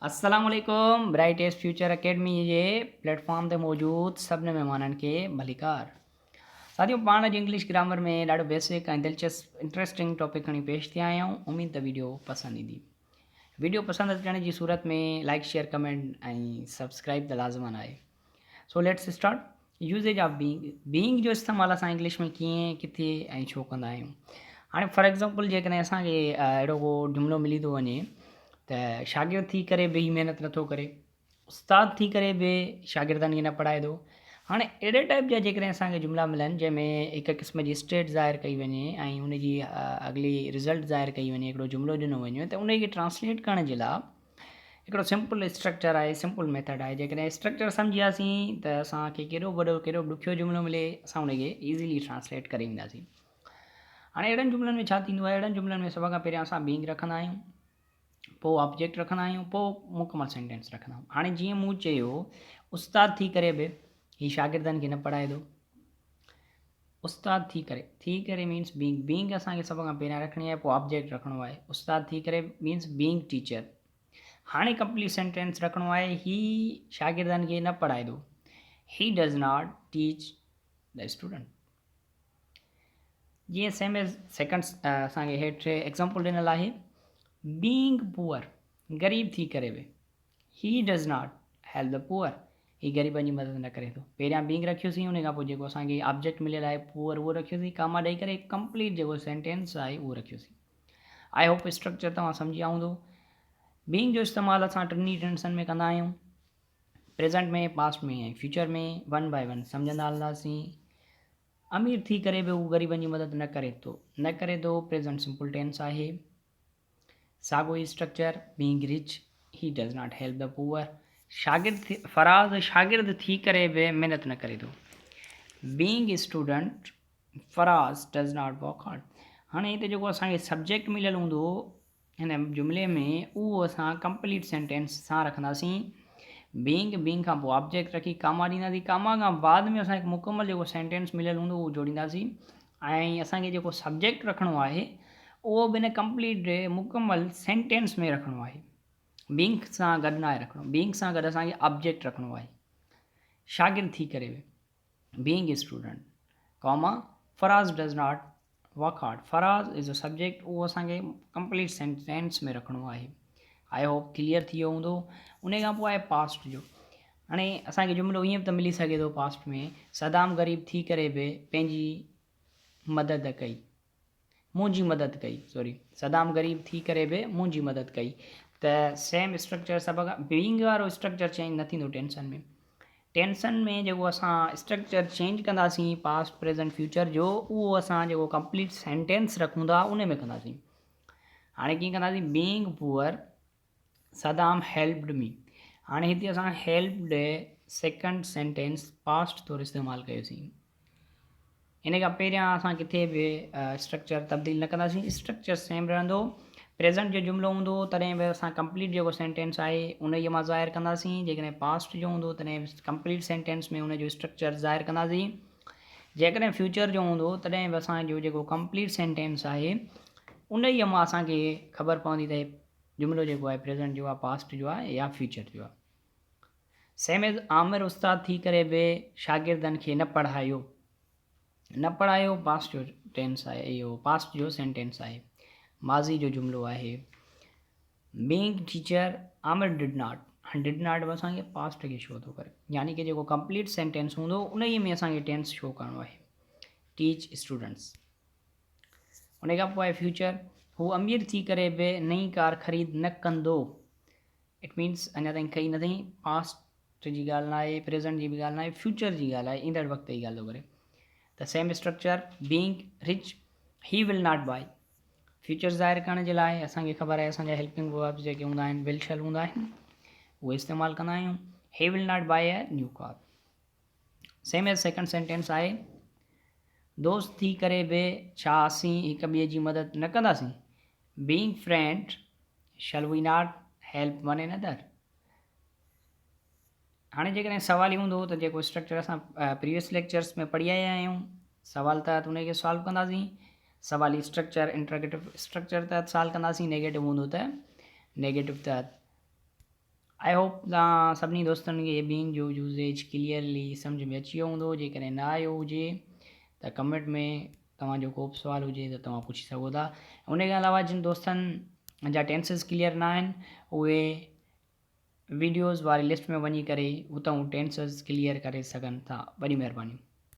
السلام عليڪم برائٽيسٽ future academy جي پليٽ فارم تي موجود سڀني مهمانن کي ڀليڪار. ساٿيو پاڻ اڄ انگلش گرامر ۾ ڏاڍو بيسڪ ۽ دلچسپ انٽريسٽنگ ٽاپڪ کڻي پيش ٿيا آهيون اميد ته ويڊيو پسند ايندي. ويڊيو پسند اچڻ جي صورت ۾ لائڪ شيئر ڪمينٽ ۽ سبسڪرائب ته لازمن آهي. So let's start usage of being being جو استعمال اسان انگلش ۾ ڪيئن ڪٿي ۽ ڇو ڪندا آهيون هاڻي فار ايگزامپل جيڪڏهن اسانکي اهڙو ڪو جملو ملي ٿو وڃي ته شاگرد ٿي ڪري به هي محنت نٿو ڪري استاد ٿي ڪري به شاگردن کي نه پڙهائي ٿو هاڻي اهڙي ٽائپ جا جيڪڏهن اسانکي جملا ملن جنهن ۾ هڪ قسم جي اسٽيٽ ظاهر ڪئي وڃي ۽ ان جي اڳلي رزلٽ ظاهر ڪئي وڃي هڪڙو جملو ڏنو وڃي ته ان کي ٽرانسليٽ ڪرڻ جي لاء هڪڙو سمپل اسٽرڪچر آهي سمپل ميٿڊ آهي جيڪڏهن اسٽرڪچر سمجهي وياسين ته اسانکي ڪيڏو وڏو ڪيڏو ڏکيو جملو ملي اسان ان کي ايزيلي ٽرانسليٽ ڪري اينداسين هاڻي اهڙن جملن ۾ ڇا ٿيندو آهي اهڙن جملن ۾ سڀ کان پهريان اسان بينگ رکندا آهيون پوء آبجيڪٽ رکندا آهيون پوء مڪمل سينٽينس رکندا آهيون هاڻي جيئن مون چيو استاد ٿي ڪري به هي شاگردن کي نه پڙهائي ٿو استاد ٿي ڪري ٿي ڪري مينس بينگ بينگ اسان کي سڀ کان پهريان رکڻي آهي پوء آبجيڪٽ رکڻو آهي استاد ٿي ڪري مينس بينگ ٽيچر هاڻي ڪمپليٽ سينٽينس رکڻو آهي هي شاگردن کي نه پڙهائي ٿو he does not teach the student جيئن سيم ايز سيڪنڊ اسان کي هيٺ ايگزامپل ڏنل آهي بينگ پوئر غريب ٿي ڪري به he does not help the poor هي غريبن جي مدد نه ڪري ٿو. پهريان بينگ رکيوسين ان کان پوء جيڪو اسان کي آبجيڪٽ مليل آهي پوئر اهو رکيوسين ڪاما ڏئي ڪري ڪمپليٽ جيڪو سينٽينس آهي اهو رکيوسين. I hope structure توهان سمجهي ويا هوندو. بينگ جو استعمال اسان ٽنهي ٽينسن ۾ ڪندا آهيون present ۾ past ۾ ۽ future ۾ one by one سمجهندا هلنداسين. امير ٿي ڪري به هو غريبن جي مدد نه ڪري ٿو نه ڪري ٿو پريزنٽ سمپل ٽينس آهي. ساڳيو ئي structure being rich he does not help the poor شاگرد فراز شاگرد ٿي ڪري به محنت نه ڪري ٿو being student Faraz does not work hard هاڻي هتي جيڪو اسان کي سبجيڪٽ مليل هوندو هن جملي ۾ اهو اسان ڪمپليٽ سينٽينس سان رکنداسين بينگ بينگ کان پوء آبجيڪٽ رکي ڪاما ڏينداسين ڪاما کان بعد ۾ اسان هڪ مڪمل جيڪو سينٽينس مليل هوندو اهو جوڙينداسين ۽ اسان کي جيڪو سبجيڪٽ رکڻو آهي اهو به ان ڪمپليٽ مڪمل سينٽينس ۾ رکڻو آهي بينگ سان گڏ ناهي رکڻو بينگ سان گڏ اسان کي آبجيڪٽ رکڻو آهي شاگرد ٿي ڪري به being student comma Faraz does not work hard Faraz is a subject اهو اسان کي ڪمپليٽ سينٽينس ۾ رکڻو آهي I hope clear ٿي ويو هوندو ان کان پوء آهي پاسٽ جو هاڻي اسان کي جملو ائين به ته ملي سگهي ٿو پاسٽ ۾ صدام غريب ٿي ڪري به پنهنجي مدد ڪئي منهنجي مدد ڪئي سوري صدام غريب ٿي ڪري به منهنجي مدد ڪئي ته سيم اسٽرڪچر سڀ کان بينگ وارو اسٽرڪچر چينج نه ٿيندو ٽينسن ۾ ٽينسن ۾ جيڪو اسان اسٽرڪچر چينج ڪنداسين پاسٽ پريزنٽ فيوچر جو اهو اسان جيڪو ڪمپليٽ سينٽينس رکون ٿا ان ۾ ڪنداسين هاڻي ڪيئن ڪنداسين being poor Saddam helped me هاڻي هتي اسان هيلپڊ سيڪنڊ سينٽينس پاسٽ طور استعمال ڪيوسين ان کان پهريان اسان ڪٿي به اسٽرڪچر تبديل نه ڪنداسين اسٽرڪچر سيم رهندو پريزنٽ جو جملو هوندو تڏهن به اسان ڪمپليٽ جيڪو سينٽينس آهي ان جي مان ظاهر ڪنداسين جيڪڏهن پاسٽ جو هوندو تڏهن به ڪمپليٽ سينٽينس ۾ ان جو اسٽرڪچر ظاهر ڪنداسين جيڪڏهن فيوچر جو هوندو تڏهن به اسان جو جيڪو ڪمپليٽ سينٽينس آهي ان ئي مان اسان کي خبر پوندي ته جملو جيڪو آهي پريزنٽ جو آهي پاسٽ جو آهي يا فيوچر جو آهي سيم ايز عامر استاد ٿي ڪري به شاگردن کي نه پڙهايو نه پڙهايو پاسٽ جو ٽينس آهي اهو پاسٽ جو سينٽينس آهي ماضي جو جملو آهي being teacher Amir did not هاڻي did not به اسان کي پاسٽ کي شو ٿو ڪري يعني کہ جيڪو ڪمپليٽ سينٽينس هوندو ان ئي ۾ اسان کي ٽينس شو ڪرڻو آهي ٽيچ اسٽوڊنٽس ان کان پوء آهي فيوچر هو امير ٿي ڪري به نئين ڪار خريد نه ڪندو it means اڃا تائين ڪئي نه اٿئي پاسٽ جي ڳالهه نه آهي پريزنٽ جي به ڳالهه نه آهي فيوچر جي ڳالهه آهي ايندڙ وقت جي ڳالهه ٿو ڪري ته same structure being rich he will not buy future ظاهر ڪرڻ جي لاء اسانکي خبر آهي اسانجا هيلپنگ وربس جيڪي هوندا آهن ول شل هوندا آهن اهي استعمال ڪندا آهيون he will not buy a new car same as second sentence آهي دوست ٿي ڪري به ڇا اسين هڪ ٻئي جي مدد نه ڪنداسين being friend shall we not help one another هاڻي جيڪڏهن سوال ئي هوندو ته جيڪو اسٽرڪچر اسان پريويس ليڪچرس ۾ پڙهي آيا آهيون سوال تحت ان کي سالو ڪنداسين سوالي اسٽرڪچر انٽراگيٽو اسٽرڪچر تحت سالو ڪنداسين نيگيٽو هوندو ته نيگيٽو تحت. I hope توهان سڀني دوستن کي بينگ جو يوزيج ڪليئرلي سمجهه ۾ اچي ويو هوندو. جيڪڏهن نه آيو هجي ته ڪمينٽ ۾ توهان جو ڪو به سوال هجي ته توهان پڇي سگهو ٿا. ان کان علاوه جن دوستن جا ٽينسز ڪليئر نه آهن اهي ويڊيوز واري لسٽ ۾ وڃي ڪري اتان ٽينسز ڪليئر ڪري سگهن ٿا. وڏي مهرباني.